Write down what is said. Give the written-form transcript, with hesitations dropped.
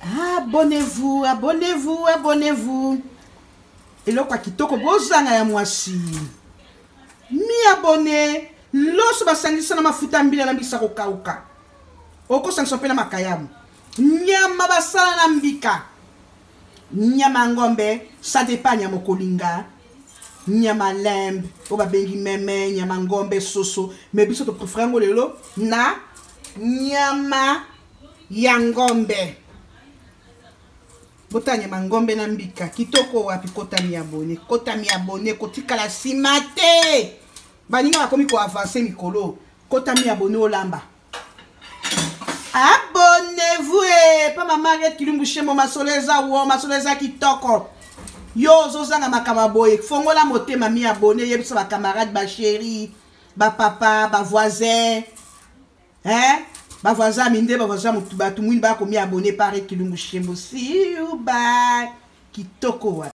Abonnez-vous, abonnez-vous, abonnez-vous. Eloko ya kitoko bozanga ya mwasi. Mi abonne loso basangisa na mafuta mbila na mbisa kokauka. Okosangisa mpe na makayabu. Nyama basala na mbika. Nyama ya ngombe, ça dépend nyama okolinga. Nyama lembe, oyo babengi meme, nyama ngombe, soso. Mais biso to préfère yango lelo na nyama ya ngombe. Botala nyama ngombe na mbika kitoko wapi? Kota mi abonne, kota mi abonne, kotikala nsima te. Baninga bakomi ko avancer mikolo. Kota mi abonne olamba. Abonnez-vous eh, pa mama Harriet Kilumbu Shembo, masolo eza wo, masolo eza kitoko. Yo ozozanga makambo ya boye, fongola motema mi abonne, yebisa ba camarades, ba chérie, ba papa, ba voisins. Hein? Ba voisins minde, ba voisins mutu, batu mwini ba komi abonné par Harriet Kilumbu Shembo. See you, bye. Kitoko wa.